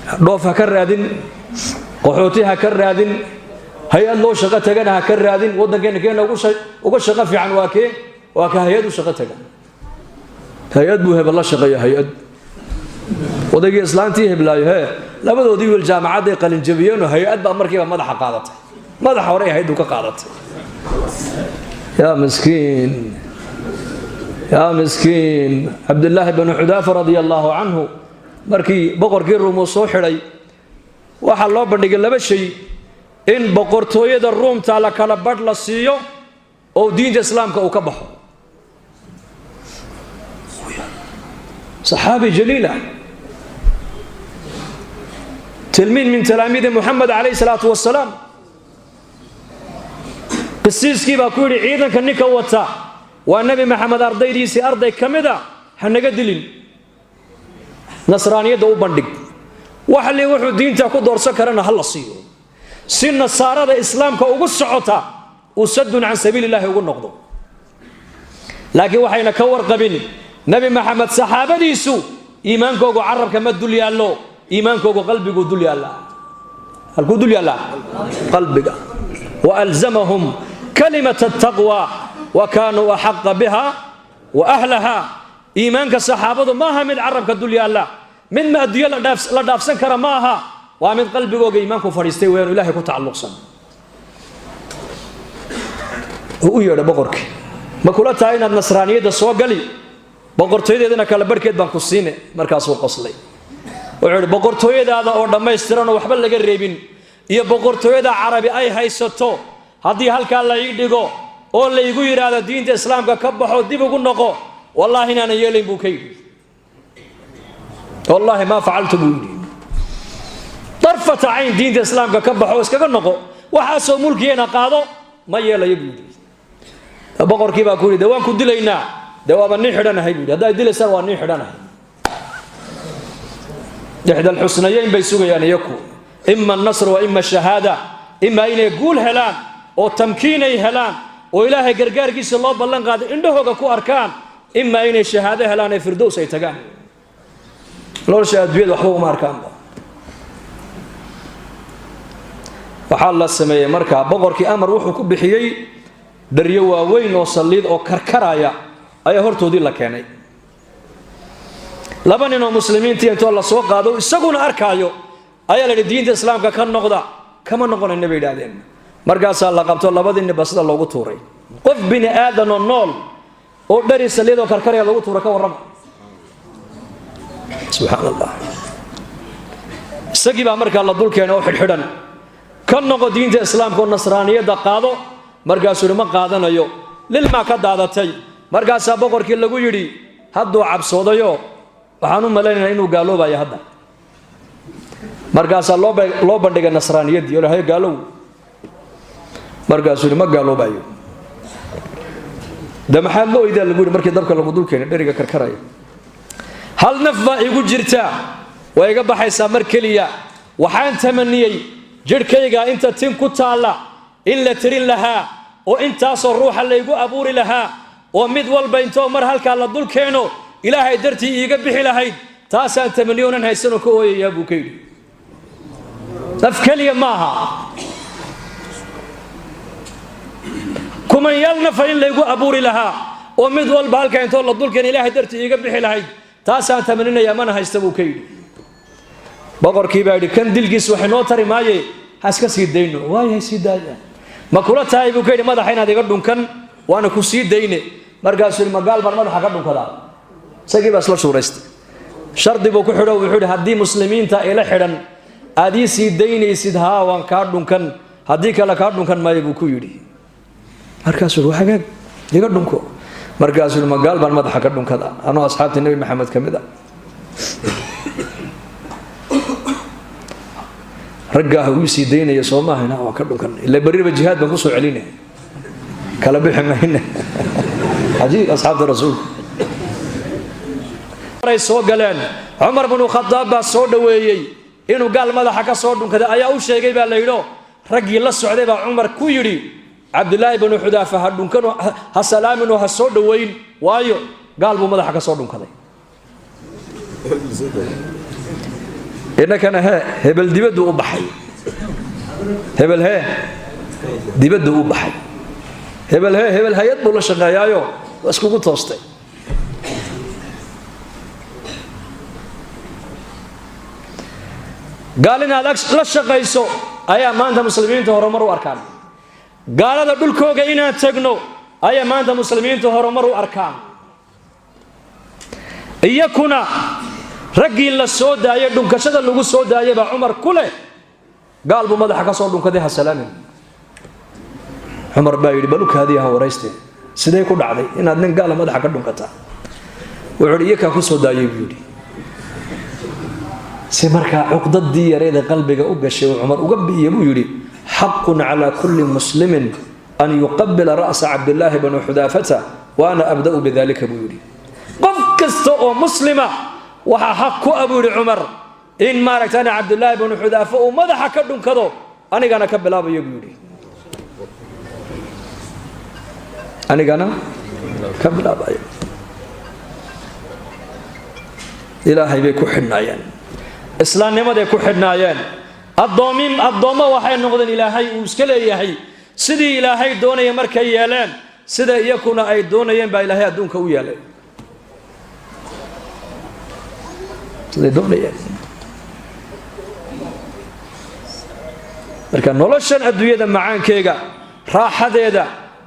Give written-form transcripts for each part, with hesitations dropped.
Dhoof ha ka raadin, qaxooti ha ka raadin, hay-ad loo shaqo tagana ha ka raadin. Waddankeena keena uga shaqo fiican waa kee? Waa ka hay-ad u shaqo taga. Hay-ad buu hebel la shaqeeya, hay-ad odaygii islaantii heblaayo hee labadoodii wiil jaamacadday qalinjabiyeenoo hay-ad baa markiiba madaxa qaadatay, madaxa hore hay-addu ka qaadatay. Yaa miskiin, yaa miskiin. Cabdillaahi bnu Xudaafa radia allaahu canhu markii boqorkii Ruum uu soo xidhay, waxaa loo bandhigay laba shay: in boqortooyada Ruumta la kala badh la siiyo oo diinta islaamka uu ka baxo. Saxaabi jaliila, tilmiid min talaamiidi Muxamed calayhi salaatu wasalaam. Qisiiskii baa ku yidhi ciidanka ninka wata waa Nebi Maxamed ardaydiisii arday ka mid a, ha naga dilin, nasraaniyadda u bandhig, waxli wuxuu diinta ku doorsan karana ha la siiyo, si nasaarada islaamka ugu socota uu sadun can sabiili illaahi ugu noqdo. Laakiin waxayna ka warqabin Nebi Maxamed saxaabadiisu iimaankoogu carabka ma dul yaallo, iimaankoogu qalbiguu dul yaallaa. Halkuu dul yaallaa? Qalbiga. Wa alzamahum kalimata ataqwa wa kaanuu axaqa biha wa ahlaha. Iimaanka saxaabadu ma aha mid carabka dul yaalla, mid ma adduunyo la dhaafsan kara ma aha, waa mid qalbigooga iimaanku fadhiistay weeyaan, Ilahay ku tacalluqsan. Uu u yeedhay boqorkii: ma kula tahay inaad nasraaniyadda soo gali, boqortooyadeedana kala barhkeed baan ku siine? Markaasuu qoslay, wuxuu idhi boqortooyadaada oo dhammaystiranoo waxba laga reebin iyo boqortooyada carabi ay haysato haddii halkaa la ii dhigo oo laygu yidhaahdo diinta islaamka ka baxo, dib ugu noqo, wallaahi inaanan yeelayn buu ka yidhi. Wallaahi maa facaltu buu yidhi, darfata cayn diinta islaamka ka baxo iskaga noqo, waxaasoo mulkigeena qaado, ma yeelayo buu yidhi. Boqorkii baa ku yidhi de waan ku dilaynaa. Dee waaba nin xidhanahay buu yidhi, haddaad dilaysaan waa nin xidhanahay. Ixda alxusnayeyn bay sugayaan iyaku, ima annasr wa ima ashahaada, imaa inay guul helaan oo tamkiinay helaan oo Ilaahay gargaarkiisa loo ballan qaaday indhahooga ku arkaan, imaa inay shahaado helaan ee firdows ay tagaan. Nolosha adduunyada waxba uma arkaanba. Waxaa la sameeyey markaa boqorkii amar wuxuu ku bixiyey dharyo waaweyn oo saliid oo karkaraya ayaa hortoodii la keenay. Laba nin oo muslimiintii intoo la soo qaado isaguna arkaayo ayaa la yidhi diinta islaamka ka noqda. Kama noqonayna bay yidhaahdeen. Markaasaa la qabto labadii ninba sida loogu tuuray. Qof bini aadan oo nool oo dhari saliid oo karkaraya lagu tuuray, ka warrama. Subxaan allah. Isagii baa markaa la dul keenay oo xidhxidhan. Ka noqo diinta islaamka oo nasraaniyadda qaado. Markaasuu yidhi ma qaadanayo. Lilmaa ka daadatay. Markaasaa boqorkii lagu yidhi hadduu cabsoodayo, waxaan u malaynaynaa inuu gaaloobayo hadda. Markaasaa loo bandhigay nasraaniyaddii oo lahayo gaalow. Markaasuu yidhi ma gaaloobayo. De maxaad la oydaa lagu yidhi markii dabka lagu dul keenay dheriga karkaraya? Hal naf baa igu jirta, way iga baxaysaa mar keliya. Waxaan tamaniyey jidhkayga inta tin ku taalla in la tirin lahaa oo intaasoo ruuxa laygu abuuri lahaa oo mid walba intoo mar halkaa la dul keeno Ilaahay dartii iiga bixi lahayd, taasaan tamaniyonan haysanoo ka ooyayaa buu ka yidhi. Naf keliya maaha, kumanyaal nafa in laygu abuuri lahaa oo mid walba halkaa intoo la dul keeno Ilaahay dartii iiga bixi lahayd, taasaan tamaninayaa, mana haysta buu ka yidhi. Boqorkii baa yidhi kan dilkiis waxay noo tari maaye, ha iska sii dayno. Waayahay, sii daaya. Ma kula tahay buu ka yidhi madaxa inaad iga dhunkan waana ku sii dayne? Markaasuu yidhi magaal baan madaxa ka dhunkadaa. Isagii baa isla shuuraystay, shardi buu ku xidho, wuxuu yidhi haddii muslimiinta ila xidhan aad ii sii daynaysid, haa waan kaa dhunkan, haddii kale kaa dhunkan maayo buu ku yidhi. Markaasuu yidhi hagaag iga dhunko. Markaasuu yidhi magaal baan madaxa ka dhunkadaa anoo asxaabtii Nebi Maxamed ka mid a? Raggaah uu sii daynaya soo maahayna, waan ka dhunkan, ila berriba jihaad baan kusoo celinay, kala bixi mayna. Cajiib asxaabta rasuulka ay soo galeen. Cumar binu Khadaab baa soo dhoweeyey. Inuu gaal madaxa ka soo dhunkaday ayaa u sheegay baa la yidho. Raggii la socday baa Cumar ku yidhi Cabdilaahi binu Xudaafa ha dhunkan, ha salaaminoo ha soo dhoweyn, waayo gaal buu madaxa ka soo dhunkaday. Innakana hee, hebel dibaddu u baxay, hebel hee dibaddu u baxay, hebel hee, hebel hay-ad buu la shaqeeyaayo, waa iskugu toostay. Gaal inaad la shaqayso ayaa maanta muslimiinta horumar u arkaan. Gaalada dhulkooga inaan tagno ayaa maanta muslimiinta horumar u arkaan. Iyakuna raggii la soo daayay, dhunkashada lagu soo daayay baa Cumar ku leh, gaal buu madaxa ka soo dhunkaday, ha salaamin. Cumar baa yidhi, balukaadii ha warayste, sidee ku dhacday inaad nin gaala madaxa ka dhunkataa? Wuxuu yidhi, iyakaa ku soo daayay, buu yidhi. Si markaa cuqdadii yareeda qalbiga u gashay uu Cumar uga bi'iye, buu yidhi, xaqun calaa kulli muslimin an yuqabila ra'sa Cabdillaahi bni Xudaafata wa ana abda'u bidalika, buu yidhi. Qof kasta oo muslima waxaa xaq ku ah, buu yidhi Cumar, in maaragtaan Cabdillaahi bnu Xudaafa uu madaxa ka dhunkado, anigana ka bilaabayo, buu yidhi, anigana ka bilaabayo. Ilaahay bay ku xidhnaayeen, islaamnimaday ku xidhnaayeen. Addoomin addoommo waxay noqdeen Ilaahay uu iska leeyahay. Sidii Ilaahay doonaya markay yeeleen, sida iyakuna ay doonayeen baa Ilaahay adduunka u yeelay, siday doonayeen. Marka noloshan adduunyada macaankeega, raaxadeeda,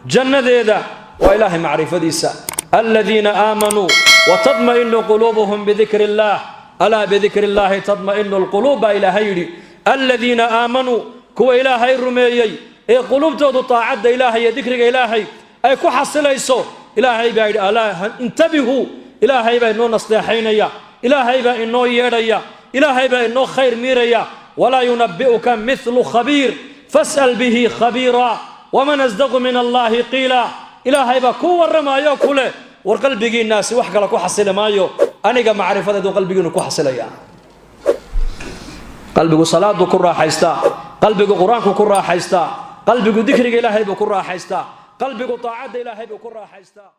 jannadeeda waa Ilaahay macrifadiisa. Aladiina aamanuu watadma'inu quluubuhum bidikri illaah, alaa bidikri illaahi tadma'inu alquluub, baa Ilaahay yidhi. Aladiina aamanuu, kuwa Ilaahay rumeeyey ee quluubtoodu taacadda Ilaahay iyo dikriga Ilaahay ay ku xasilayso. Ilaahay baa yidhi, alaa intabihuu. Ilaahay baa inoo nasteexaynaya, Ilaahay baa inoo yeedhaya, Ilaahay baa inoo khayr miiraya. Walaa yunabi'uka mithlu khabiir, fas'al bihi khabiira, waman asdaqu min allaahi qiila. Ilaahay baa ku warramayo ku leh, war qalbigiinnaasi wax kale ku xasili maayo, aniga macrifadeedu qalbigiinu ku xasilaya. Qalbigu salaadu ku raaxaystaa, qalbigu Qur-aanku ku raaxaystaa, qalbigu dikriga Ilaahay buu ku raaxaystaa, qalbigu taacadda Ilaahay buu ku raaxaystaa.